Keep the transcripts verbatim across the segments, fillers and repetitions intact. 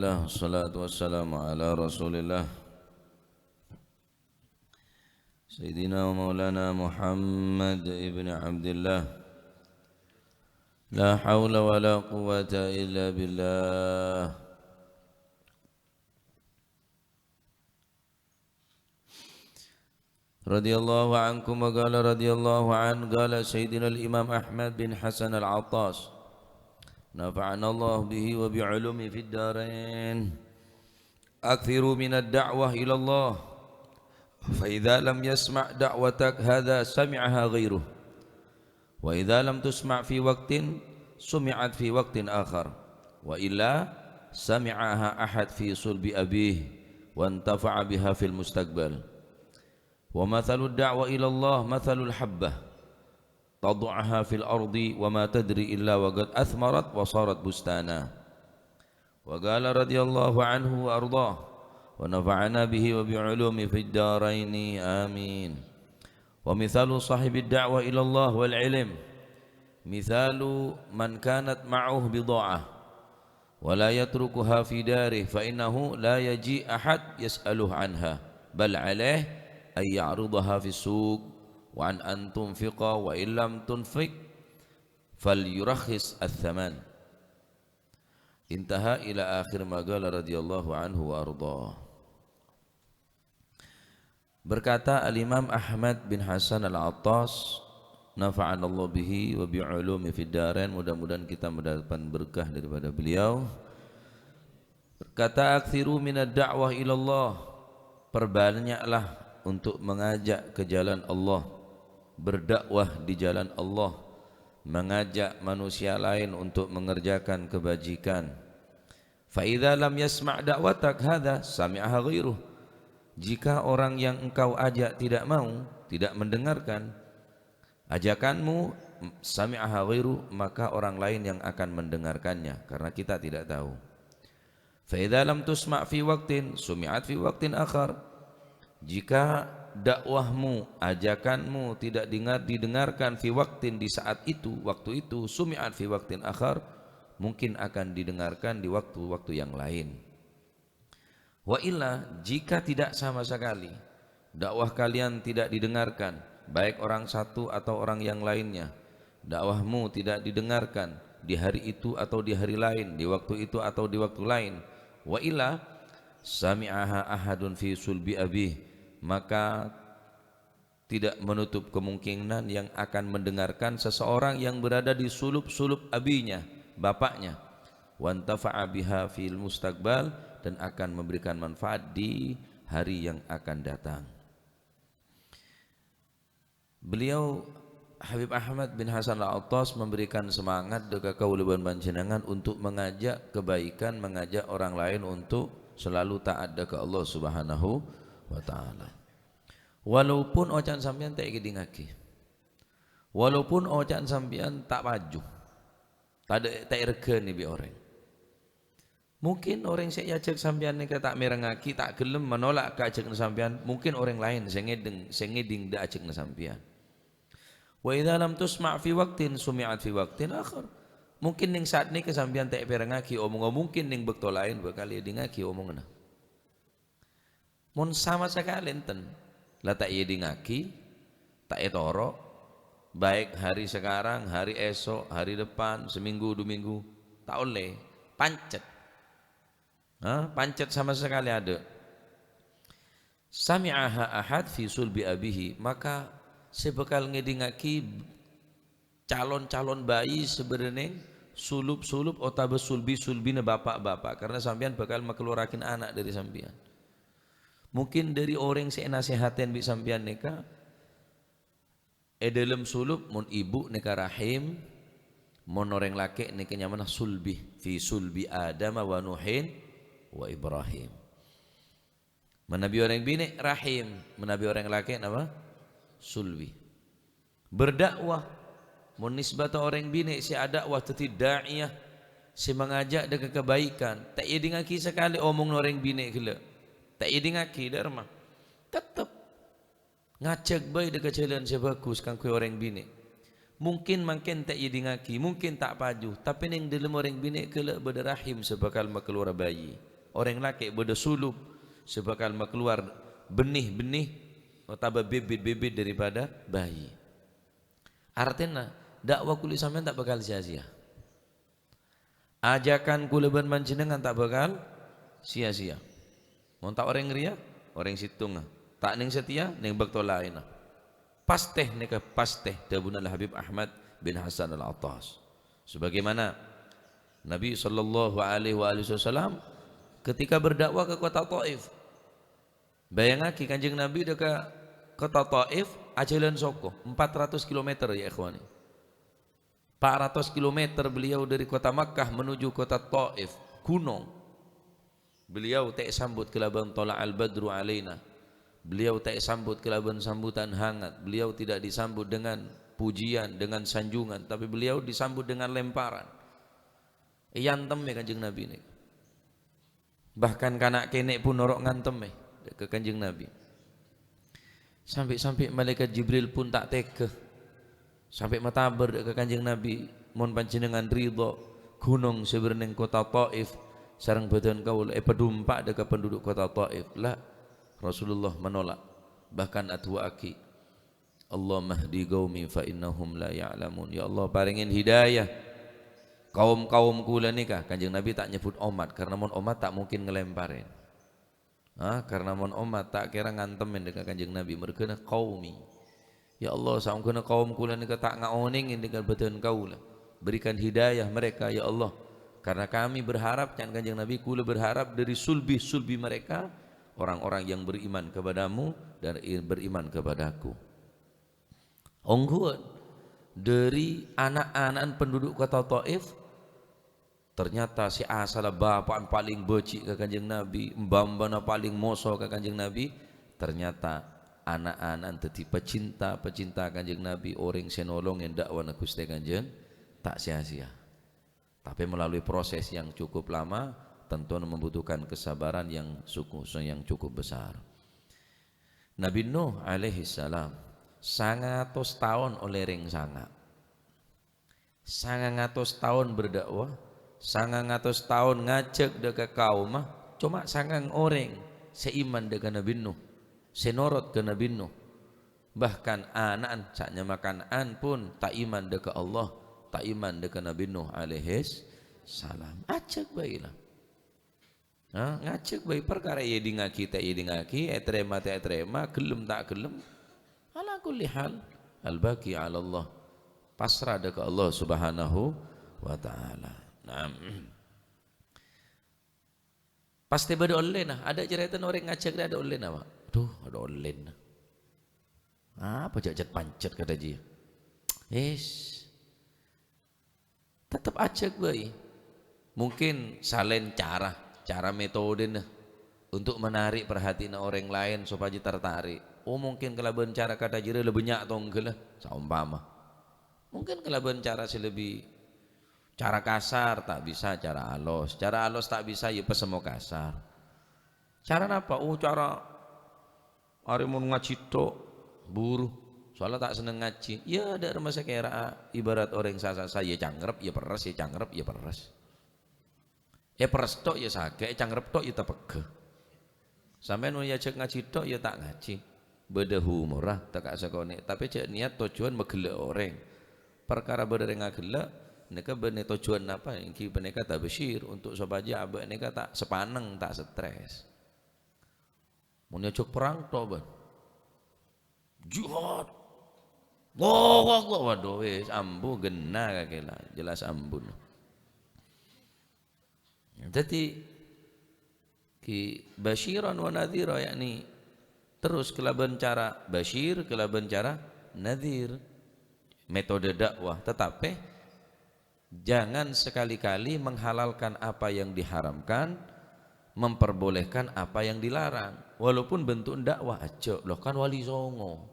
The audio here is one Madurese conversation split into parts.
Alhamdulillah, wassalatu wassalamu ala Rasulillah, Sayyidina wa Maulana Muhammad ibn Abdillah. La haula wa la quwwata illa billah. Radhiyallahu ankum wa qala radhiyallahu an, qala Sayyidina al-Imam Ahmad bin Hasan al-Attas, nafa'anallahu bihi wa bi ulumihi fid darain. Aktsiru minad da'wah ila Allah. Fa idza lam yasma' da'watak hadza sami'aha ghairuh. Wa idza lam tusma' fi waqtin, sumi'at fi waqtin akhar. Wa illa sami'aha ahad fi sulbi abih, wa intafa'a biha fil mustaqbal. Wa mathalud da'wa ila Allah mathalul habbah, tad'uha fil ardi wa ma tadri illa wa qad athmarat wa sarat bustana. Wa qala radhiyallahu anhu wa ardhah, wa nafa'ana bihi wa bi ulumihi fid daraini, amin. Wa mithalu sahibid da'wa ila Allah wal ilm, mithalu man kanat ma'ahu bidha'ah, wa la yatrukuha fi darih, fa innahu la yaji' ahad yas'aluhu anha, bal alaih an ya'ridaha fis suq, wa an, an tunfiqa, wa in lam tunfiq, fal yurakhis ats-tsaman. Intaha ila akhir ma qala radhiyallahu anhu wa ardhah. Berkata Al-Imam Ahmad bin Hasan Al-Attas, nafa'anallahu bihi wa bi ulumi fid darain, mudah-mudahan kita mendapat berkah daripada beliau. Berkata, aktsiru minad da'wah ilallah, perbanyaklah untuk mengajak ke jalan Allah, berdakwah di jalan Allah, mengajak manusia lain untuk mengerjakan kebajikan. Fa idza lam yasma' da'watak hadza, sami'aha ghairuh. Jika orang yang engkau ajak tidak mau, tidak mendengarkan ajakanmu, sami'aha ghairuh, maka orang lain yang akan mendengarkannya, karena kita tidak tahu. Fa idza lam tusma' fi waqtin, sumi'at fi waqtin akhar. Jika dakwahmu, ajakanmu tidak dengar, didengarkan fi waqtin, di saat itu, waktu itu, sumi'at fi waqtin akhar, mungkin akan didengarkan di waktu-waktu yang lain. Wa illa, jika tidak sama sekali, dakwah kalian tidak didengarkan, baik orang satu atau orang yang lainnya, dakwahmu tidak didengarkan di hari itu atau di hari lain, di waktu itu atau di waktu lain, wa illa, sami'aha ahadun fi sulbi abih, maka tidak menutup kemungkinan yang akan mendengarkan seseorang yang berada di sulub-sulub abinya, bapaknya, wantafa'a biha fil mustaqbal, dan akan memberikan manfaat di hari yang akan datang. Beliau, Habib Ahmad bin Hasan Al-Attas, memberikan semangat dâ' ka kaulâ bân panjhennengngan untuk mengajak kebaikan, mengajak orang lain untuk selalu taat dâ' ka Allah Subhanahu wa Ta'ala. Walaupun oca'na sampèyan ta' èkèdingngaghi. Walaupun oca'na sampèyan ta' paju. Tadâ', ta' èrghâni bi' orèng. Mungkin orèng sè èajhâk sampèyan nèka ta' mèrengngaghi, ta' ghellem, menolak ka ajhâkna sampèyan. Mungkin orèng laèn sè ngèdhing, sè ngèdhing dâ' ajhâkna sampèyan. Wa idza lam tusma' fi waqtin sumi'at fi waqtin akhar. Mungkin nèng saat nèka sampèyan ta' èpèrengngaghi omongnga, mungkin nèng bâkto laèn bhâkal èdingngaghi omongnga. Mon sama sakalè enten, la ta' èdingngaghi, ta' ètoro', baik hari sekarang, hari esok, hari depan, seminggu, dua minggu, ta' ollè, pancet. Hah? Pancet sama sakalè adâ'. Sami'aha ahad fi sulbi abihi, maka sè bhâkal ngèdingngaghi calon-calon bhâi sè bâdâ nèng sulub-sulub otabâ sulbi-sulbina bapa'-bapa', karna sampèyan bhâkal makalowaraghina ana' dâri sampèyan. Mungkin dâri orèng sè ènasehatèn bi' sampèyan nèka, è dâlem sulub, mon ibu nèka rahim, mon orèng lakè' nèka nyamana sulbi, fi sulbi Adama wa Nuhin wa Ibrahim. Manabi orèng binè', rahim. Manabi orèng lakè', napa? Sulbi. Berdakwah. Mon nisbata orèng binè' sè adakwah dhâddhi da'iyah, sè mangajhâk dâ' ka kabaikan, ta' èdingngaghi sakalè omongna orèng binè' ghellâ'. Ta' èdingngaghi, dâ' remma. Tettep ngajhâk bhâi dâ' ka jhâlân sè bhâghus kaangghuy orèng binè'. Mungkin mangkèn ta' èdingngaghi, mungkin ta' paju, tapè nèng dâlem orèng binè' ghellâ' bâdâ rahim sè bhâkal makalowara bhâi. Orèng lakè' bâdâ sulub sè bhâkal makalowar bhenni-bhenni otabâ bibit-bibit daripada bayi. Artèna, da'wa kulâ sampèyan ta' bhâkal sia-sia. Ajakan kulâ bân panjhennengngan ta' bhâkal sia-sia. Mon ta' orèng rèya, orèng sèttonga. Ta' nèng satèya, nèng bâkto laènna. Pastè nèka pastè, dhâbuna Al-Habib Ahmad bin Hasan Al-Attas. Sebagaimana Nabi sallallahu alaihi wa alihi wasallam ketika berdakwah ke kota Taif. Bayangaghi, Kanjeng Nabi dâ' ka kota Taif ajhâlân soko, empat ratus kilometer, ya ikhwani. Empat ratus kilometer beliau dari kota Makkah menuju kota Taif, gunung. Beliau ta' èsambut kalabân "Thala'al badru 'alaina". Beliau ta' èsambut kalabân sambutan hangat. Beliau tidak disambut dengan pujian, dengan sanjungan, tapi beliau disambut dengan lemparan. Èantemè Kanjeng Nabi nèka. Bahkan kana' kènè' pun noro' ngantem, eh, ka Kanjeng Nabi. Sampè'-sampè' Malaèkat Jibril pun ta' tegghâ. Sampè' matabâr dâ' ka Kanjeng Nabi, "Mon panjhennengngan ridho, ghunong sè bârnèng kota Taif sareng bhâdhân kaulâ èpadhumpa' dâ' ka penduduk kota Taif." La, Rasulullah menolak, bahkan adu'aaghi, "Allahumma hdi qaumi fa innahum la ya'lamun." "Ya Allah, parèngè hidayah kaum-kaum kulâ nèka." Kanjeng Nabi ta' nyebbhut ommat, karena mon ommat ta' mungkin ngalèmparè. Ah, karena mon ommat ta' kèra ngantem dâ' ka Kanjeng Nabi, merghâna qaumi. "Ya Allah, saongghuna kaum kulâ nèka ta' ngaonèngè dâ' ka bhâdhân kaulâ. Berikan hidayah mereka, ya Allah. Karena kami berharap," ca'na Kanjeng Nabi, "kulâ berharap dari sulbi-sulbi mereka, orang-orang yang beriman kepada-Mu dan i-, beriman kepada-Ku." Ongghuwân, dhâri ana'-ana'na penduduk kota Taif, ternyata sè asalla bapa'na palèng bâji' ka Kanjeng Nabi, mbah-embana palèng moso ka Kanjeng Nabi, ternyata ana'-ana'na dhâddhi pecinta-pecinta Kanjeng Nabi, orèng sè nolongè da'wana Ghustè Kanjeng, ta' sia-sia. Tapi melalui proses yang cukup lama, tentu membutuhkan kesabaran yang suku-, yang cukup besar. Nabi Nuh alaihissalam, sangang atos taon ollè rèng sanga'. Sangang atos taon berdakwah, sangang atos taon ngajhâk dâ' ka kaomma, coma sangang orèng sè iman dâ' ka Nabi Nuh, sè norot ka Nabi Nuh. Bahkan ana'na sè nyama Kan'an pun ta' iman dâ' ka Allah, ta' iman dâ' ka Nabi Nuh alaihis salam. Ajhâk bhâi la. Ha, ngajhâk bhâi, parkara èèdingngaghi ta' èèdingngaghi, ètarèma ta' ètarèma, ghellem ta' ghellem. Ala kulli hal, al-baqi 'ala Allah. Pasra dâ' ka Allah Subhanahu wa Ta'ala. Naam. Pastè bâdâ ollèna. Adâ' carètana orèng ngajhâk rè adâ' ollèna, Pak. Adhu, adâ' ollèna. Apa jhâ' cet-pancet kadhâ' jiyâ? Is. Tettep ajhâk bhâi. Mungkin salaèn cara, cara metodena untuk menarik perhatianna orèng laèn sopajâ tertarik. Oh, mungkin kalabân cara kadhâ' jârèya la bânnya' tongghâlla, saompama. Mungkin kalabân cara sè lebbi, cara kasar ta' bisa, cara alos. Cara alos ta' bisa, ya pasemmo kasar. Cara napa? Oh, cara arè mon ngajhi tok, buru. Soalla ta' senneng ngajhi. Ya, dâ' remma sakèra'a ibarat orèng sasassa, ya cangrep, ya perres, ya cangrep, ya perres. Èperres tok ya sakè', ècangrep tok ya tapegghâ. Sampèyan mon èajhâk ngajhi tok ya ta' ngajhi. Bâdâ humorra, ta' ka sakonè', tapè jhâ' niyat tojjhuwân maghellâ' orèng. Parkara bâdâ rèng aghellâ', nèka bânnè tojjhuwân napa? Èngghi panèka tabsyir, untuk sopajâ abâ' nèka ta' sapanèng, ta' stres. Mon èajhâk perrang tok, bân. Jihad. Allahu Akbar. Waduh, wis, ambu, ghenna kakè la. Jelas ambu. Dhâddhi, ki basyiran wa nadhira, yakni terus kalabân cara basyir, kalabân cara nadhir. Metode dakwah, tetapi jangan sekali-kali menghalalkan apa yang diharamkan, memperbolehkan apa yang dilarang. Walaupun bentuk dakwah, ajhâk, loh, kan Wali Songo.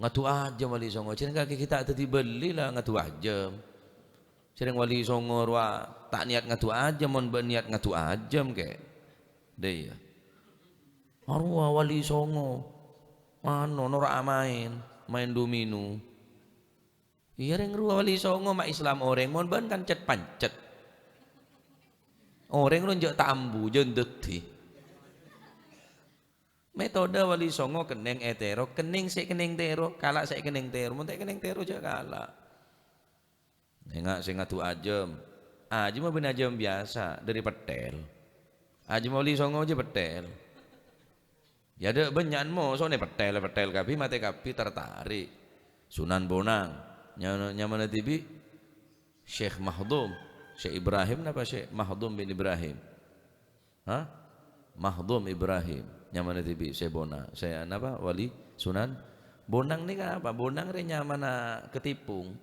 Ngadu ajâm Wali Songo, jhârèng kakè ghi' ta' dhâddhi bâli la ngadu ajâm. Jhârèng Wali Songo rowa ta' niyat ngadu ajâm, mon bâ' niyat ngadu ajâm kè. Dâ' iyâ. Arowa Wali Songo, mano, noro' amaèn, maèn domino. Iyâ, rèng rowa Wali Songo ma' Islam orèng, mon bâ'na kan cet-pancet. Orèng lo jhâ' ta' ambu, jhâ' dhâddhi. Metode Wali Songo kennèng ètèro, kennèng sè kennèng tèro, kala' sè kennèng tèro, mon ta' kennèng tèro jhâ' kala'. Enga' sè ngadu ajâm. Ajâm bânnè ajâm biyasa, dhâri pèthèl. Ajâm Wali Songo jhâ' pèthèl. Ya, dâ' bânnya'an moso nè pèthèl-pèthèl kabbhi, matè kabbhi, tertarik. Sunan Bonang. Nya-, nyamana dhibi' Syekh Mahdum. Syekh Ibrahim napa Syekh Mahdum bin Ibrahim? Hah? Mahdum Ibrahim. Nyamana dhibi' Syekh Bonang. Syekh napa? Wali Sunan Bonang nèka apa? Bonang rè nyamana Ketipung.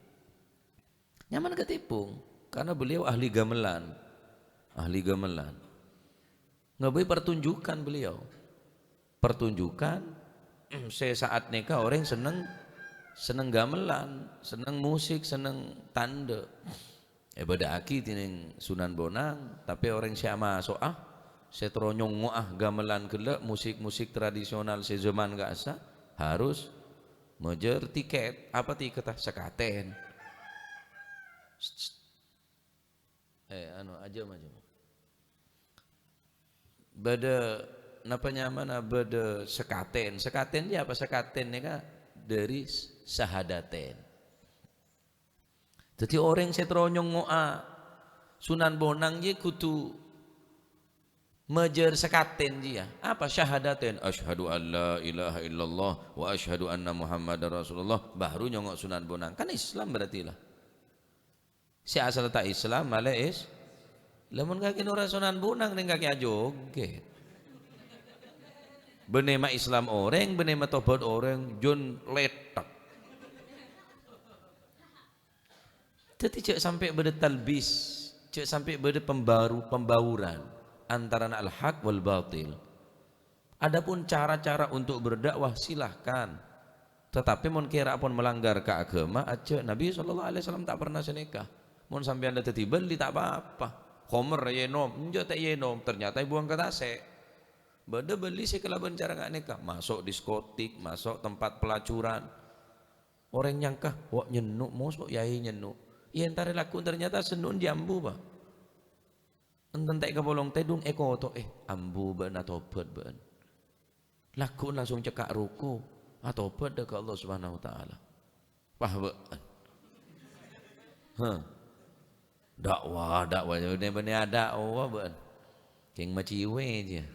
Nyaman ketipung, karena beliau ahli gamelan. Ahli gamelan. Ngabâi pertunjukan beliau. Pertunjukan, sè saat nèka orèng senneng, senneng gamelan, senneng musik, senneng tandhâ. Èbâdâ'aghi dhinèng Sunan Bonang, tapè orèng sè amaso'a, sè terro nyongngo'a gamelan ghellâ', musik-musik tradisional sè zaman ka'issa', harus majâr tikèt. Apa tikètta? Sakatèn. Eh, anu, ajâm, ajâm. Bâdâ, napa nyamana bâdâ sakatèn? Sakatèn jiyâ apa? Sakatèn nèka dhâri s-, sahadaten. Dhâddhi orèng sè terro nyongngo'a Sunan Bonang jiyâ kodhu majâr sakatèn jiyâ. Apa? Sahadaten. "Asyhadu an la ilaha illallah wa asyhadu anna Muhammadar Rasulullah." Baru nyongngo' Sunan Bonang. Kan Islam berarti lah. Sè asal ta' Islam, malè is-, lamon kakè nora Sunan Bonang nèng kakè ajogèt. Bânnè ma' Islam orèng, bânnè ma' tobat orèng, jhân lèthèk. Dhâddhi jhâ' sampè' bâdâ talbis, jhâ' sampè' bâdâ pembaru-, pembauran antarana al-haq wal batil. Adapun cara-cara untuk berdakwah, silahkan. Tetapi mon kèra pon melanggar ka aghâma, ajjhâ'. Nabi sallallahu alaihi wasallam ta' pernah sanèka. Mon sampèyan la dhâddhi bâli, ta' pa-apa. Khomer ènom, enjâ' ta' ènom, ternyata èbuwâng ka tasè'. Bâdâ bâli sè kalabân cara nga' nèka, maso' diskotik, maso' tempat pelacuran. Orèng nyangka, "Wa', nyenno', moso' yâi nyenno'." Iyâ, entarè lagghu', ternyata senno'en jiyâ ambu, Pak. Enten ta' èkapolong tèdung, èkoto'è, ambu bâ'na, tobat bâ'na. Lagghu' langsung cekka' ruku, atobat dâ' ka Allah Subhanahu wa Ta'ala. Wah, bâ'na. Hah. Dakwah, dakwah, bânnè-bânnè adâkwah bâ'na. Kèng maciwe jiyâ.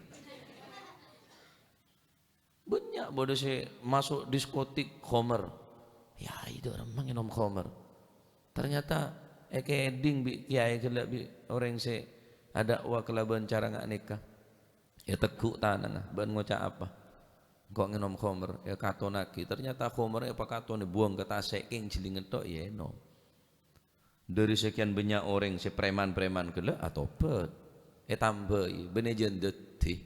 Bânnya' bâdâ sè maso' diskotik khomer. Yâ, itu orang mah ngènom khomer. Ternyata èkèdhing bi' kèyaè ghellâ' bi' orèng sè adâkwa kalabân cara nga' nèka. Ètegghu' tanangnga, "Bâ'na ngoca' apa?" "Engko' ngènom khomer." Èkatonnaghi. Ternyata khomerra èpakatonè buwâng ka tasè', kèng jhillingnga tho' ènom. Dhâri sakèyan bânnya' orèng sè preman-preman ghellâ' atobat, ètambâi, bânnè jân dhâddhi.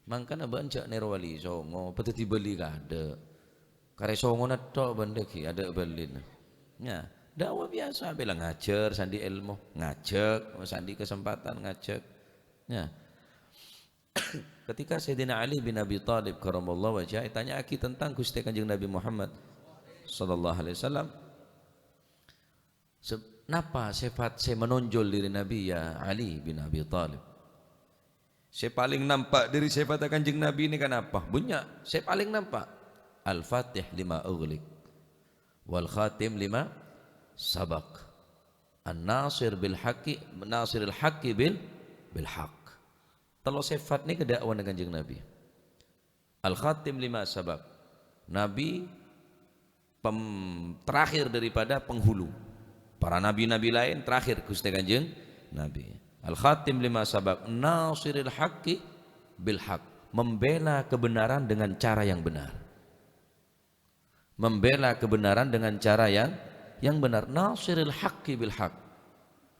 Mangkana bâ'na jhâ' nèro Wali Songo, padâddhi bâli kaadâ'. Karè songona tho' bâ'na dhâggi' adâ' bâlina. Nya, dakwah biyasa, bhâlâ ngajhâr, sandi' èlmo, ngajhâk, sandi' kasempatan, ngajhâk. Nya. Ketika Sayyidina Ali bin Abi Thalib karramallahu wajhah ètanya'aghi tentang Ghustè Kanjeng Nabi Muhammad sallallahu alaihi wasallam, Se-, napa sèfat sè manonjol dhâri Nabi, ya Ali bin Abi Thalib? Sè palèng nampa' dhâri sèfatta Kanjeng Nabi nèka napa? Bânnya', sè palèng nampa'. Al-Fatih lima ughliq, wal Khatim lima sabaq. An-Nasir bil haqqi, Nasiril haqqi bil, bil haqq. Tello sèfat nèka dâ'wana Kanjeng Nabi. Al-Khatim lima sabaq. Nabi pem-, terakhir daripada penghulu. Para nabi-nabi lain terakhir Ghustè Kanjeng Nabi. Al-Khatim lima sabaq, nasiril haqqi bil haqq. Membela kebenaran dengan cara yang benar. Membela kebenaran dengan cara yang, yang benar. Nasiril haqqi bil haqq.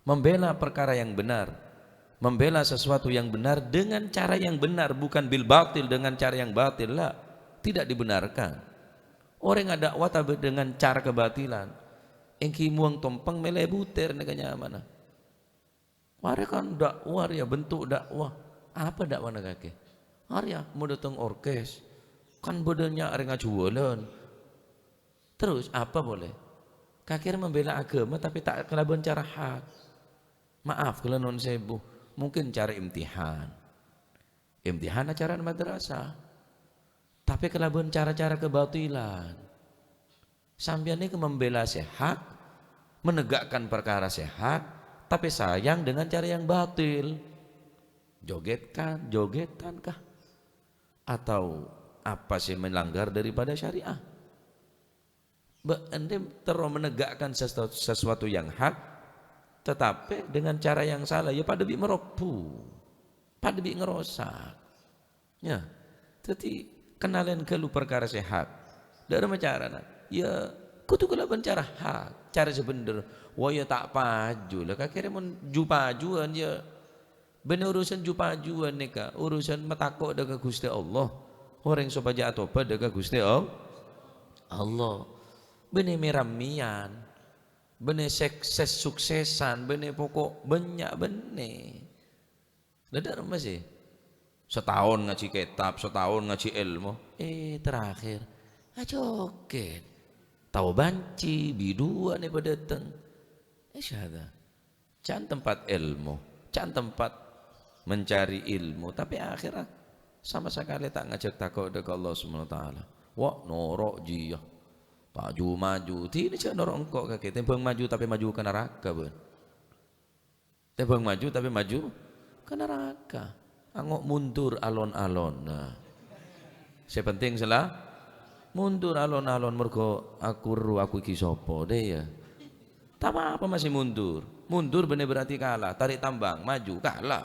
Membela perkara yang benar. Membela sesuatu yang benar dengan cara yang benar, bukan bil batil, dengan cara yang batil. La, tidak dibenarkan. Orèng adâkwa tapè dengan cara kebatilan. Èngghi muwâng tompèng mèlè butèr nèka nyamana. Arèya kan dâkwa, rèya bentuk dâkwa. Apa dâkwana kakè? Arèya, mon dâteng orkes, kan bâdâ nya' rèng ajhuwâlân. Terus apa polè? Kakè membela aghâma, tapè ta' kalabân cara hak. Maaf, kaulâ nuwun sèbu. Mungkin cara imtihan. Imtihan acara madrasah. Tapè kalabân cara-cara kabatilan. Sampèyan nèka membela sè hak, menegakkan perkara sè hak, tapè sayang dengan cara yang batil. Joget kan, jogetan kah? Atau apa sè melanggar daripada syariah? Bâ-, ente terro menegakkan sesuatu, sesuatu yang hak, tetapi dengan cara yang salah, ya padâ bi' marobhu, padâ bi' ngarosak. Ya, dhâddhi kennalè ghâllu parkara sè hak. Dâ'remma carana? Ya, kodhu kalabân cara hak, cara sè bhendher. Wah, ya ta' paju la, kakèrè mon ju-pajuwân, ya, bânnè urusan ju-pajuwân nèka, urusan matako' dâ' ka Ghustè Allah. Orèng sopajâ atobhât dâ' ka Ghustè All-, Allah. Bânnè mè-rammèyan, bânnè sukses-suksesan, bânnè poko' bânnya' bânnè. La dâ'remma sè? Sataon ngajhi kètab, sataon ngajhi èlmo. Eh, terakhir, ajoget. Tao banci, biduwâ nè padâteng. Eh, syahada. Can tempat ilmu, can tempat mencari ilmu, tapè akhèrra sama sakalè ta' ngajhâk tako' dâ' ka Allah Subhanahu wa Ta'ala. Wah, noro' jiyâ. Ta' ju-maju. Dinah jhâ' noro' engko' kakè. Tèmbhâng maju tapè maju ka naraka, bân. Tèmbhâng maju tapè maju ka naraka. Ango' mundur alon-alon. Nah. Sè penting sela-, mundur alon-alon mergo aku ro aku iki sapa, dâ' iyâ. Ta' apa-apa masih mundur. Mundur bânnè berarti kalah. Tarèk tambang, maju, kalah.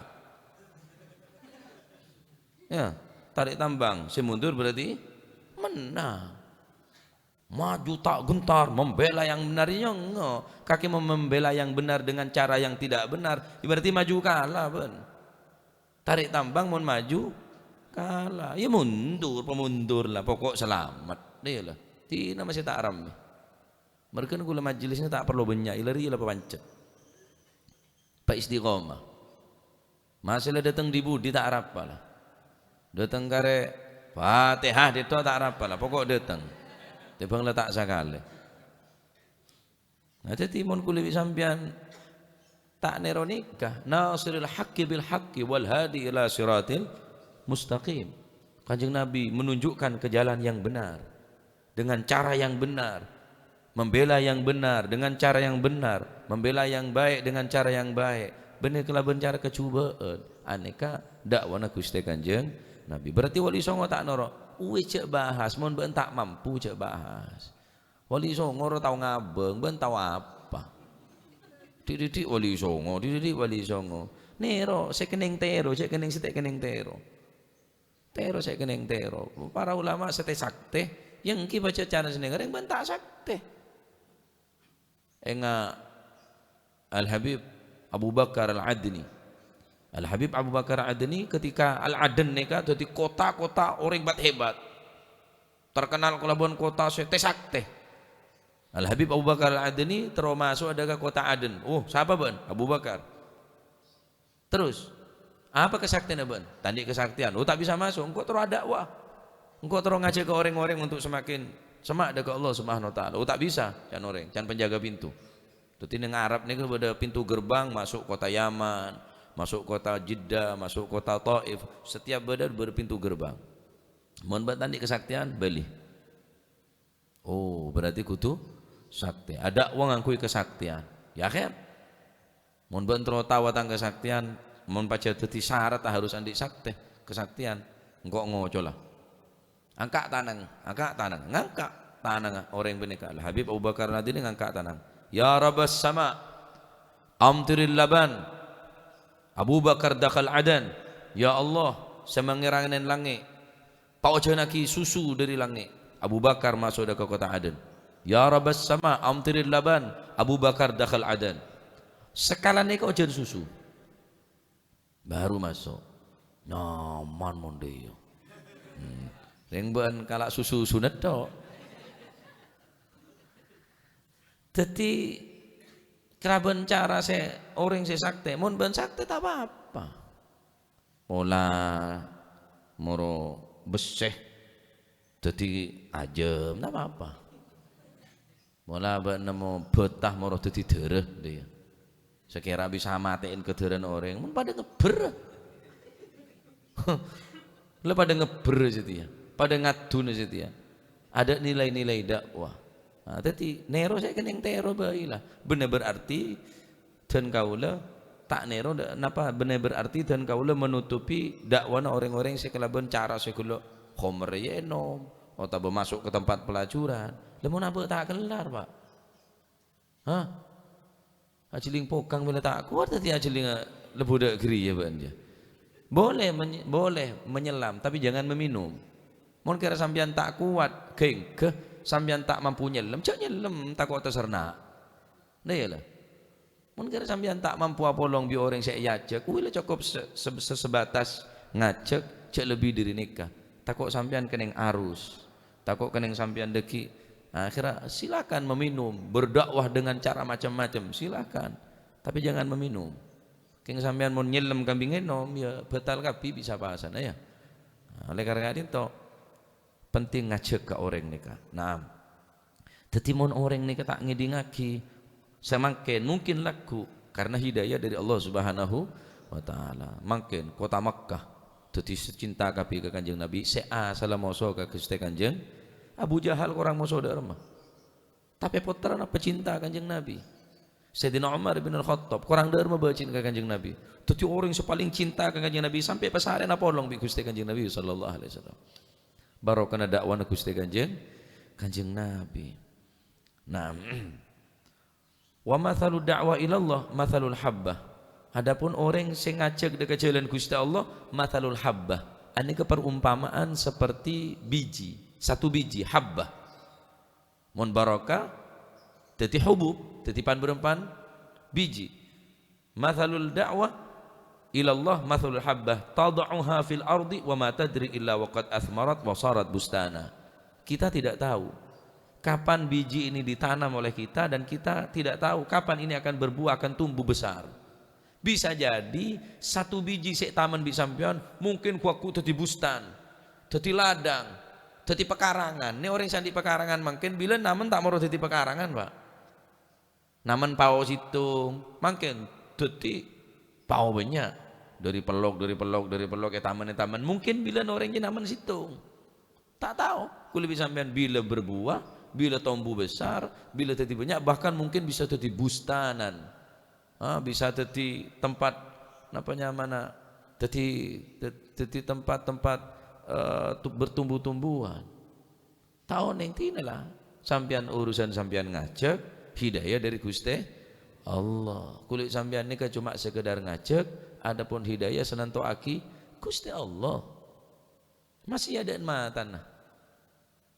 Ya, tarèk tambang, sè mundur berarti menang. Maju tak gentar, membela yang benar, ya enggak. Kakè mem-, membela yang benar dengan cara yang tidak benar, ya berarti maju kalah, bân. Tarèk tambang mon maju kalah, ya mundur, pamundur la, poko' salamet. Iyâ la, dinah masih ta' rammè. Mangkana kaulâ majelisnya ta' parlo bânnya', ila rèya la papancet. Pa istiqomah. Masalah dâteng dhi-budhi ta' arapa la. Dâteng karè Fatihah dâtto ta' arapa la, poko' dâteng. Tèmbhâng la ta' sakalè. Nah, dhâddhi mon kaulâ bi' sampèyan ta' nèro nèka, "Nasiril haqqi bil haqqi wal hadi ila siratil mustaqim." Kanjeng Nabi menunjukkan ke jalan yang benar, dengan cara yang benar, membela yang benar dengan cara yang benar, membela yang baik dengan cara yang baik, bânnè kalabân cara kajhubâ'ân. Anèka dakwâna Ghustè Kanjeng Nabi. Berarti Wali Songo ta' noro'. Uwis jhâ' bahas, mon bâ'na ta' mampu jhâ' bahas. Wali Songo ro tao ngabâng, bâ'na tao apa? Dhi'-dhi'-dhi' Wali Songo, dhi'-dhi'-dhi' Wali Songo. Nèro, sè kennèng tèro, jhâ' kennèng sè ta' kennèng tèro. Tèro sè kennèng tèro. Para ulama sè tè-saktè, ya èngghi bâca carana sennengnga, rèng bâ'na ta' saktè. Enga' Al-Habib Abu Bakar Al-Adni. Al-Habib Abu Bakar Adni ketika Al-Aden nèka dhâddhi kota-kota orèng bat-hebat. Terkenal kalabân kota sè tè-saktè. Al-Habib Abu Bakar Al-Adni terro maso' dâ' ka kota Aden. "Oh, sapa bâ'na?" "Abu Bakar." "Terros, apa kasaktèyanna bâ'na?" "Ta' andi' kasaktèyan." "Oh, ta' bisa maso', engko' terro adakwa. Engko' terro ngajhâk ka orèng-orèng untuk semakin sema' dâ' ka Allah Subhanahu wa Ta'ala." "Oh, ta' bisa, can orèng, can penjaga pintu." Dhâddhi neng Arab nèko bâdâ pintu gerbang maso' kota Yaman, maso' kota Jeddah, maso' kota Taif. Setiap bâdâ, bâdâ pintu gerbang. "Mon bâ'na ta' andi' kasaktèyan, bâli." Oh, berarti kodhu saktè. Adakwa ngangghuy kasaktèyan. Ya, kèr. Mon bâ'na terro tao tang kasaktèyan, mon pajhât dhâddhi sarat harus andi' saktè, kasaktèyan. Engko' ngoco la. Angka' tanang, angka' tanang, ngangka' tanangnga orèng panèka. Al-Habib Abu Bakar Al-Adni ngangka' tanang. "Ya Rabbas sama, amtiril laban." Abu Bakar dakhal Adan. "Ya Allah, sè mangèrana neng langngè', paojhânaghi susu dâri langngè'." Abu Bakar maso' dâ' ka kota Aden. "Ya Rabbas sama, amtiril laban." Abu Bakar dakhal Aden. Sakalana ka ojhân susu. Baru maso'. Nyaman mon dâ' iyâ. Hmm. Rèng bâ'na kala' susu sunat tok. Dhâddhi, kalabân cara sè orèng sè saktè, mon bâ'na saktè ta' pa-apa. Pola moro bessè dhâddhi ajâm, ta' pa-apa. Pola bâ'na nemmo bâtah moro dhâddhi dârâ, gitu ya. Sakèra bisa matè'è kadhârân orèng, mon padâ ngebbher. La padâ ngebbher satèya, padâ ngaduna satèya. Adâ' nilai-nilai dakwah. Nah, dhâddhi nèro sè kennèng tèro bhâi la. Bânnè berarti dân kaulâ ta' nèro dâ-, napa bânnè berarti dân kaulâ menutupi dakwana orèng-orèng sè kalabân cara sè ghellâ' khomer ènom, otabâ maso' ka tempat pelajuran. La mon abâ' ta' kellar, Pak. Hah? Ajhâling pokang mèla ta' kowat dhâddhi ajhâling, eh, lebbu dâ' ghâriyâ bâ'na, jâ. Boleh menye-, boleh menyelam, tapi jangan meminum. Mon kèra sampèyan ta' kowat, ghânggha, sampèyan ta' mampu nyellem, jhâ' nyellem, tako' tasarna. Nah, iyâ la. Mon kèra sampèyan ta' mampu apolong bi' orèng sè èajhâk, kuwi la cokop se-, se-, se-, sebatas ngajhâk, jhâ' lebbi dâri nèka. Tako' sampèyan kennèng arus, tako' kennèng sampèyan dâgghi'. Akhirnya silakan meminum, berdakwah dengan cara macam-macam, silakan. Tapi jangan meminum. Kèng sampèyan mon nyellem kambing ènom, ya batal kabbhi bisa pasana, ya. Nah, oleh karena itu, penting ngajhâk ka orèng nèka. Naam. Dhâddhi mon orèng nèka ta' ngèdingngaghi samangkèn, mungkin lagghu' karena hidayah dâri Allah Subhanahu wa Ta'ala. Mangkèn kota Makkah dhâddhi cinta kabbhi ka Kanjeng Nabi, sè asalla moso ka Ghustè Kanjeng Abu Jahal korang moso dâ' remma. Tapè pottrana pecinta Kanjeng Nabi. Sayyidina Umar bin Al-Khattab korang dâ' remma bâjina ka Kanjeng Nabi. Dhâddhi orèng sè palèng cinta ka Kanjeng Nabi sampè' pasarèna polong bi' Ghustè Kanjeng Nabi sallallahu alaihi wasallam. Barokana dakwana Ghustè Kanjeng, Kanjeng Nabi. Nah, wa mathalu da'wa ilallah mathalul habbah. Adapun orèng sè ngajhâk dâ' ka jhâlân Ghustè Allah, mathalul habbah. Anèka perumpamaan seperti biji, satu biji, habbah. Mon barokah, dhâddhi hubub, dhâddhi pan-bârâmpan biji. Mathalul da'wa ilallah mathalul habbah tada'uha fil ardi wa ma tadri illa wa qad athmarat wa sarat bustana. Kita tidak tahu kapan biji ini ditanam oleh kita dan kita tidak tahu kapan ini akan berbuah, akan tumbuh besar. Bisa jadi satu biji sè ètamen bi' sampèyan mungkin ghu-lagghu dhâddhi bustan, dhâddhi ladang, dhâddhi pekarangan. Nè orèng sè andi' pekarangan mangkèn bilâ namen ta' moro dhâddhi pekarangan, Pak. Namen pao sèttong, mangkèn dhâddhi pao bânnya'. Dâri pellok, dâri pellok, dâri pellok, ètamen, ètamen. Mungkin bilâ orèng jâ namen sèttong. Ta' tao, kulâ bi' sampèyan bilâ berbuah, bilâ tombu besar, bilâ dhâddhi bânnya', bahkan mungkin bisa dhâddhi bustanan. Ah, bisa dhâddhi tempat, napa nyamana, dhâddhi, dhâ-, dhâddhi tempat-tempat, eh, tu-, bertumbuh-tumbuhan. Ta' onèng, tina la. Sampèyan, urusan sampèyan ngajhâk, hidayah dâri Ghustè Allah. Kulâ sampèyan nèka coma sekedar ngajhâk, adapun hidayah sè nantoaghi Ghustè Allah. Masè adâ'na matana.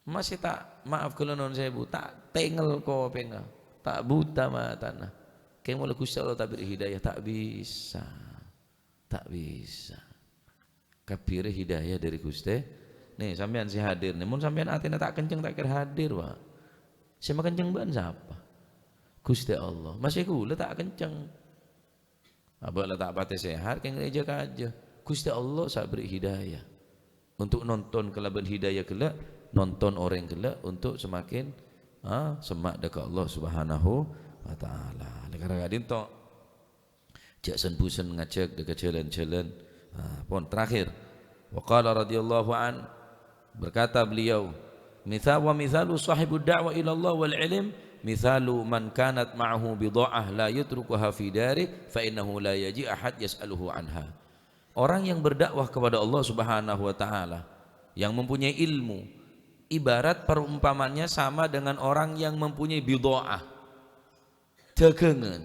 Masè ta', maaf ghâllu non sèbu, ta' tengel kopèngnga, ta' buta matana. Kèng molaè Ghustè Allah ta' bhâri' hidayah, ta' bisa. Ta' bisa. Kabbhi rèya hidayah dâri Ghustè. Nè, sampèyan sè hadir nè, mon sampèyan atèna ta' kenceng, ta' kèra hadir, Pak. Sè makenceng bâ'na sapa? Ghustè Allah. Masè kulâ ta' kenceng. Abâ' la ta' patè sehat, kèng rèya jâ-kajâ. Ghustè Allah sè bhâri' hidayah. Untuk nonton kalabân hidayah ghellâ', nonton orèng ghellâ' untuk semakin, ah, semma' dâ' ka Allah Subhanahu wa Ta'ala. Oleh karena ka'dinto, jhâ' sen-busen ngajhâk dâ' ka jhâlân-jhâlân. Ah, pon terakhir. Wa qala radhiyallahu an, berkata beliau, "Mitha-, wa mithalu sahibud da'wa ilallah wal ilm, mithalu man kanat ma'ahu bidha'ah la yatrukuha fi dari, fa innahu la yaji ahad yas'aluhu anha." Orang yang berdakwah kepada Allah Subhanahu wa Ta'ala, yang mempunyai ilmu, ibarat perumpamannya sama dengan orang yang mempunyai bidha'ah. Dâgângan,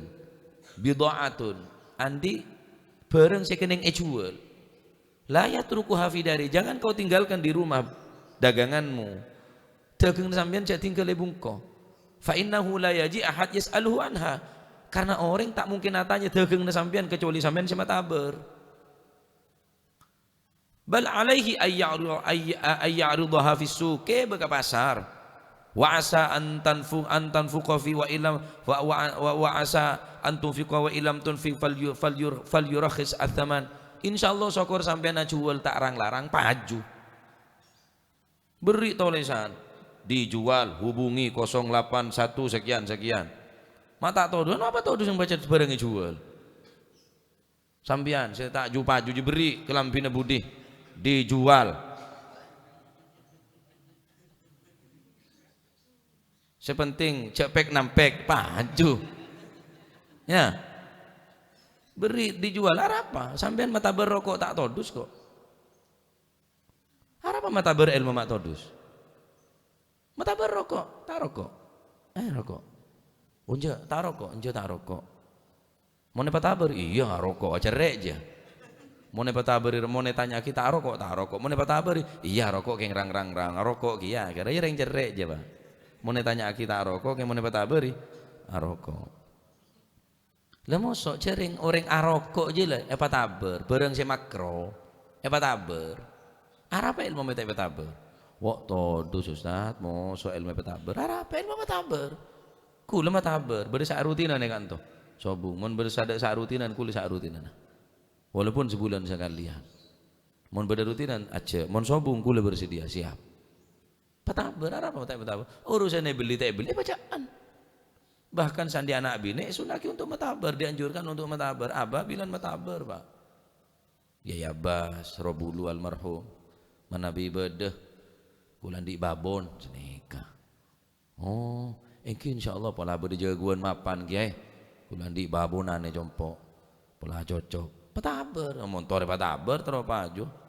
bidha'atun, andi' bhârâng sè kennèng èjhuwâl. La yatrukuha fi dari, jangan kau tinggalkan di rumah daganganmu. Dâgângnga sampèyan jhâ' tinggal è bungko. Fa innahu la yaji ahad yas'aluhu anha. Karena orèng ta' mungkin atanya dâgângnga sampèyan kecuali sampèyan sè matabâr. Bal alaihi ay ya'ru-, ay, ay ya'ridaha fis suq, kèbâ ka pasar. Wa asa an tanfu-, an tanfuqa fi wa illam, wa, wa, wa, wa asa an tunfiqa wa illam tunfiq fal yu-, fal yur-, fal yurakhis ats-tsaman. Insyaallah sokor sampèyan ajhuwâl ta' rang-larang paju. Bherri' tolèsan, dijual, hubungi kosong lapan satu sekian-sekian. Ma' ta' todus, napa todus sè pajhât bhârâng èjhuwâl? Sampèyan sè ta' ju-paju jâ bherri' kalambhina budi, dijual. Sè penting jhâ' pèk-nampèk, paju. Ya. Bherri' dijual, arapa? Sampèyan matabâr roko' ta' todus, kok. Arapa matabâr èlmo ma' todus? Matabâr roko', ta' roko'? Eh, roko'. Enjâ', ta' roko', enjâ' ta' roko'. Mon èpatabâri, iyâ, aroko', acerrè' jâ. Mon èpatabâri, mon ètanya'aghi, ta' aroko', ta' aroko'. Mon èpatabâri, iyâ, aroko' kèng rang-rang-rang, aroko' kèya, kèra iyâ rèng cerrè' jâ, Pak. Mon ètanya'aghi, ta' aroko', kèng mon èpatabâri, aroko'. La moso' jârèng orèng aroko' jâ la èpatabâr, bhârâng sè makro èpatabâr. Arapa èlmo mè' ta' èpatabâr? Wa' todus, Ustaz, moso' èlmo èpatabâr. Arapa èlmo matabâr? Kulâ matabâr, bâdâ sa' rutinan è ka'ento. Sobung, mon bâdâ sa', sa' rutinan, kulâ sa' rutinan. Walaupun sebulan sekalian. Mon bâdâ rutinan, ajjhâ'. Mon sobung, kulâ bersedia, siap. Patabâr, arapa ta' èpatabâr? Urusanna bellî ta' èbellî, bâca'an. Bahkan sè andi' ana' binè' èsunna'aghi untuk matabâr, dianjurkan untuk matabâr. Abâ' bilân matabâr, Pak. Kyai Abbas, roh bulu almarhum. Manabi bâdâ, kulâ andi' babon, sanèka. Oh, èngghi insyaallah pola bâdâ jâgâwân mapan, Kyai. Kulâ andi' babonan è compo'. Pola cocok. Patabâr, mon torè patabâr, terro paju.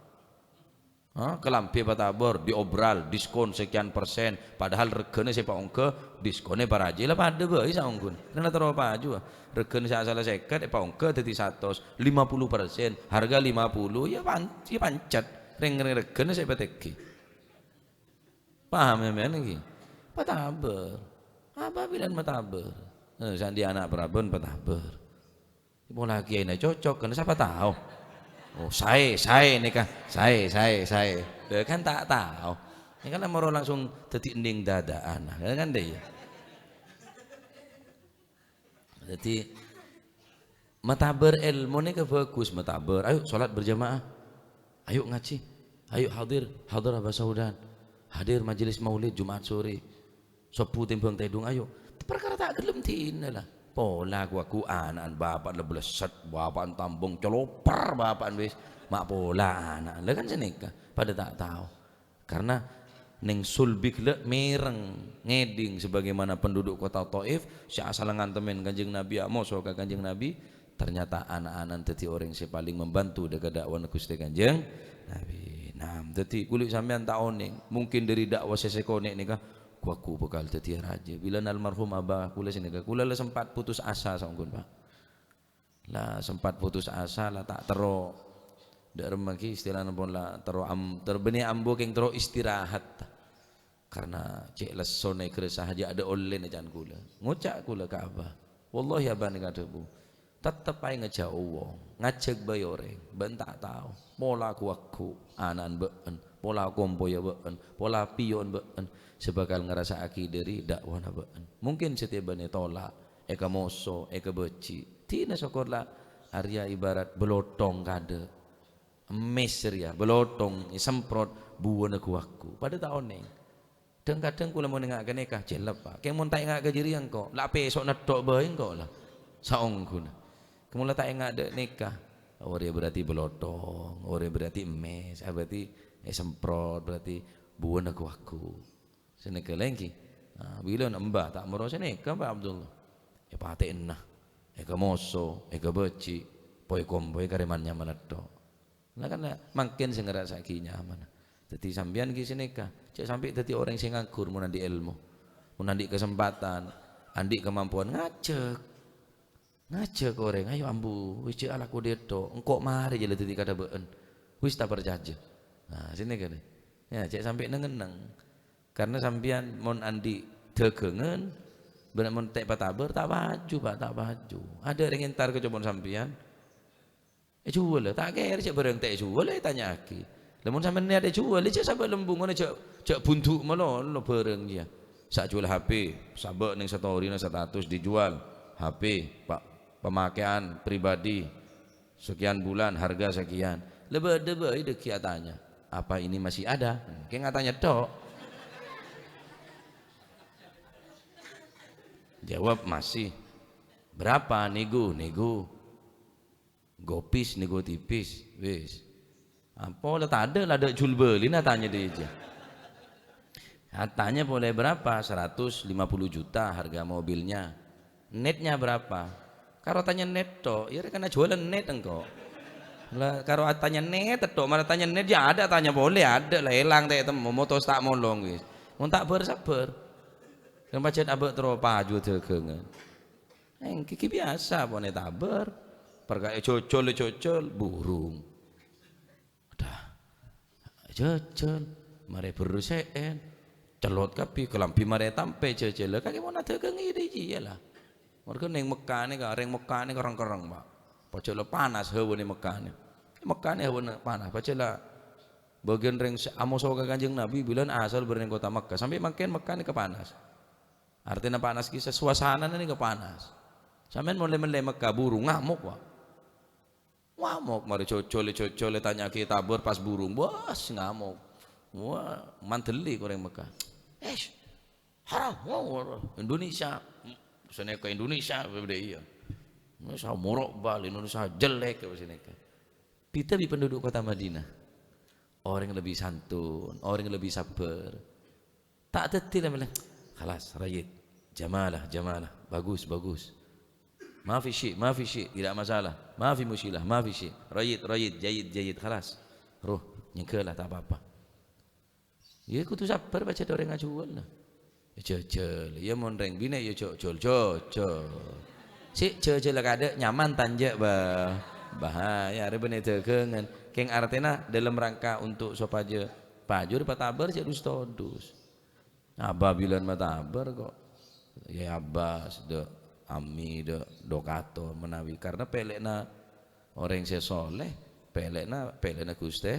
Ha, kalambhi patabâr, diobral, diskon sekian persen, padahal regghâna sè èpaongghâ, diskonè parajâ la padâ bhâi saongghuna. Rèna terro paju, ah. Regghâna sè asalla sèket, èpaongghâ dhâddhi satos, lima puluh persen, harga lima puluh, ya pan-, ya pancet, rèng-, rèng-, regghâna sè èpatèngghi. Paham sampèyan ngghi? Patabâr. Apa bilân matabâr? Eh, sè andi' ana' parabân patabâr. Pola kèyaèna cocok, kan sapa tao? Oh, saè, saè nèka. Saè, saè, saè. Lha kan ta' tao. Nèka la moro langsung dhâddhi ending dâdâ'ân. Kan, kan, dâ' iyâ. Dhâddhi, matabâr èlmo nèka bhâghus, matabâr. Ayo, sholat berjamaah. Ayo ngajhi. Ayo hadir, hadir Abah Saudan. Hadir majelis maulid Jumat sore. Sobbhu tèmbhâng tèdung, ayo. Parkara ta' ghellem dinah la. Pola ghu-, ghu ana'na bapa'na la blesset, bapa'na tambung coloper, bapa'na wis ma' pola ana'na. La kan sanèka, padâ ta' tao. Karena neng Sulbi ghellâ' mèreng ngèdhing sebagaimana penduduk kota Taif sè asalla ngantemè Kanjeng Nabi, amoso ka Kanjeng Nabi, ternyata ana'-ana'na dhâddhi orèng sè paling membantu dâ-, ka da'wana Ghustè Kanjeng Nabi. Nah, dhâddhi kulâ sampèyan ta' onèng, mungkin dâri da'wa sè sakonè' nèka, ghu-, ghu bhâkal dhâddhiyâ rajâ. Bilâna almarhum Abah kulâ sanèka, kulâ la sempat putus asa saongghuna, Pak. La sempat putus asa, la ta' terro, dâ' remma ghi istilana pon la terro am-, ter-, bânnè ambu kèng terro istirahat. Karna cè' lessona èghârâsa jâ' adâ' ollèna can kulâ. Ngoca' kulâ ka Abah, "Wallahi Abah nèka adhâbu, tettep aènga jhâ' wong, ngajhâk bhâi orèng, bâ'na ta' tao. Pola ghu-, ghu ana'na bâ'na, pola kompoyya bâ'na, pola piyo'na bâ'na, sè bhâkal ngarassa'aghi dâri da'wana bâ'na. Mungkin satèya bâ'na ètolak, èkamoso, èkabâji'. Dina sokor la arèya ibarat bâlothong kadâ'. Emmès rèya, bâlothong èsemprot, buwâna ghu-, ghu." Padâ ta' onèng. Dhâng-kadhâng kulâ mon enga' ka nèka, jellep, Pak. Kèng mon ta' enga' ka jârèya engko', la pèso' nèddhok bhâi engko' la. Saongghuna. Kèng mon la ta' enga' dâ' nèka, oh, rèya berarti bâlothong, oh, rèya berarti emmès, ah, berarti èsemprot, berarti buwâna ghu-, ghu. Sanèka la èngghi. Nah, bilâna embah ta' moro sanèka, Pak Abdullah. Èpatè'ana, èkamoso, èkabâji', poy-kompoy karèman nyaman nèddhok. Nah, kan, mangkèn sè ngarassa'aghi nyaman. Dhâddhi sampèyan ghi sanèka, jhâ' sampè' dhâddhi orèng sè nganggur mon andi' èlmo. Mon andi' kasempatan, andi' kamampuan, ngajhâk. Ngajhâk orèng, "Ayo ambu, wis jhâ' alako dâ' ètto, engko' marè jâ la dhâddhi kadhâ bâ'na. Wis ta' parcajâ." Nah, sanèka nè. Ya, jhâ' sampè' neng-enneng. Karna sampèyan mon andi' dhâghângan, bân mon ta' èpatabâr, ta' paju, Pak, ta' paju. Adâ' orèng entar ka compo'na sampèyan, èjhuwâl, ta' kèra jhâ' bhârâng ta' èjhuwâl, ètanya'aghi. Lah, mon sampèyan niat èjhuwâl, jhâ' sabâ' lembungan, jhâ', jhâ' bundu' malolo bhârâng, iyâ. Sa' jhuwâl H P, sabâ' neng story-na status dijual. H P, pa-, pemakaian pribadi, sekian bulan, harga sekian. Lah, bâdâ bhâi dhâggi' atanya, "Apa ini masih ada?" Kèng atanya tok. Jawab, "Masih." Berapa? Nigo, nigo. Gopis nigo tipis, wis. Apa la tadâ' la dâ' jul bâlina tanya dâ' iyâ. Atanya polè berapa? Seratus lima puluh juta harga mobilnya. Netnya berapa? Karo tanya net tok, iyâ rè kana jualan net engko'. La karo atanya net tok, mara tanya net ya ada tanya polè, ada la èlang ta' ètemmo, motos ta' molong wis. Mon ta' bâr-sabbhâr. Kan pajhât abâ' terro paju dâgângan. Èngghi ghi biyasa, pon ètabâr. Parkara èjhâjhâl, èjhâjhâl, burung. Dah. Èjhâjhâl. Marè berru sè'èn. Cellot kabbhi, kalambhi marè ètampè, èjhâjhâl. Kakè mon adâgângnga dâ' iyâ la. Marghâ neng Mekkah nèka, rèng Mekkah nèka kerrèng-kerrèng, Pak. Pajhât la panas hawana Mekkah nèka. Mekkah nèka hawana panas. Pajhât la bâgiân rèng sè amoso ka Kanjeng Nabi, bilân asal bâreng kota Mekkah. Sampè' mangkèn Mekkah nèka panas. Artèna panas ghi' sè suasanana nèka panas. Sampèyan mon lè-mellè Mekkah burung ngamok, Pak. Ngamok, marè jhâjhâl, jhâjhâl, tanya'aghi tabâr pas burung, bâs ngamok. Wah, mandhelli orèng Mekkah. "Eish, haram, wah, wah, Indonesia." Sanèka Indonesia, bâdâ iyâ. Indonesia morok bal, Indonesia jelek, sanèka. Bhidhâ bi' penduduk kota Madinah. Orèng lebbi santun, orèng lebbi sabbhâr. Ta' dhâddhi la mellè, "Khalas, rayyid. Jamalah, jamalah. Bagus, bagus. Ma fi syai', ma fi syai'. Tidak masalah. Ma fi musyilah, ma fi syai'. Rayyid, rayyid, jayyid, jayyid. Khalas. Roh, nyèngghâl la, ta' pa-apa." Iyâ kodhu sabbhâr pajhât orèng ajhuwâl, nah. Jhâjhâl, iyâ mon rèng binè' iyâ jhâ-, jhâjhâl, jhâjhâl. Sè jhâjhâl kadâ' nyaman ta' enjâ', Bah. Bahaya, arè bânnè dâgângan. Kèng artèna dalam rangka untuk sopajâ paju rè patabâr jhâ' dus-todus. Abâ bilân matabâr kok. Yâ Abbas, dâ' Ammi, dâ' Dokator menawi. Karena pèlèna orèng sè soleh, pèlèna, pèlèna Ghustè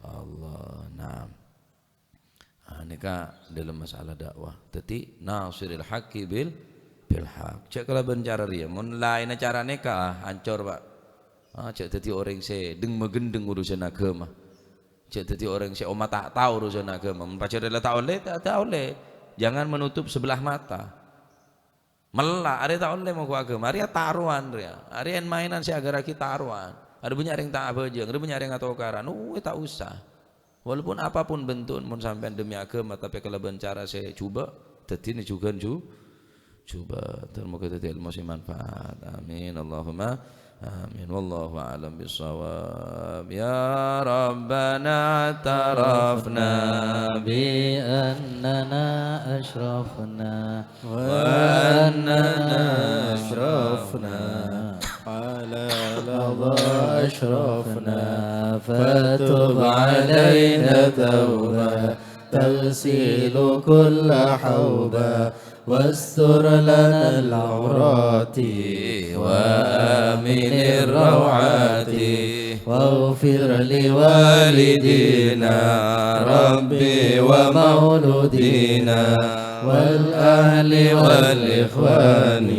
Allah. Nah. Ah, nèka dalam masalah dakwah. Dhâddhi, nasiril haqqi bil, bil haqq. Jhâ' kalabân cara rèya. Mon laènna cara nèka, ah, ancor, Pak. Ah, jhâ' dhâddhi orèng sè dhâng-maghândhâng urusan aghâma. Jhâ' dhâddhi orèng sè omma ta' tao urusan aghâma. Mon pajhât la ta' ollè, ta', ta' ollè. Jangan menutup sebelah mata. Mella', arè ta' ollè mongghu aghâma. Arè tarowan rèya. Arè en-maènan sè aghârraghi tarowan. Arè bânnya' rèng ta' abhâjâng, arè bânnya' rèng atokaran. Uwè, ta' osa. Walaupun apapun bentuk, mon sampèyan demi aghâma, tapè kalabân cara sè jhubâ', dhâddhina jhughân jhu-, jhubâ'. Moghâ dhâddhi èlmo sè manfaat. Amin. Allahumma amin. Wallahu a'lam bissawab. Ya Rabbana tarafna bi annana asyrafna. وأننا أشرفنا على لظى أشرفنا، فتب علينا توبة تغسل كل حوبة، واستر لنا العورات وآمن الروعات، واغفر لوالدينا ربي ومولودينا والأهل والإخوان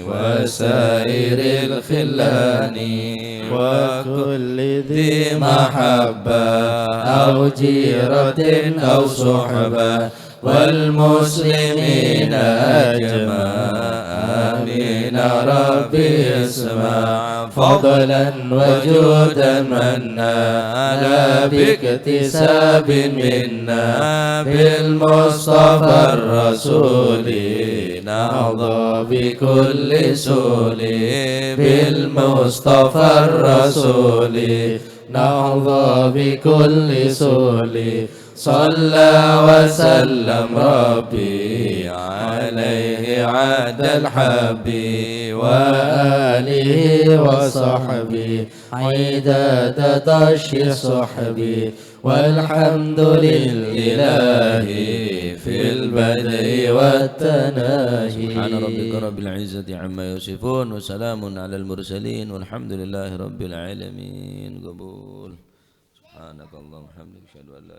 وسائر الخلان وكل ذي محبة أو جيرة أو صحبة والمسلمين أجمع. آمين ربي اسمع فضلا وجودا منا لا باكتساب منا بالمصطفى الرسول نحظى بكل سول بالمصطفى الرسول نحظى بكل سول صلى وسلم ربي عليه عد الحب وآله وصحبه عداد طش الصحب والحمد لله في البدء والتناهي. سبحان ربك رب العزة عما يصفون وسلام على المرسلين والحمد لله رب العالمين. قبول. سبحانك اللهم وبحمدك، أشهد أن لا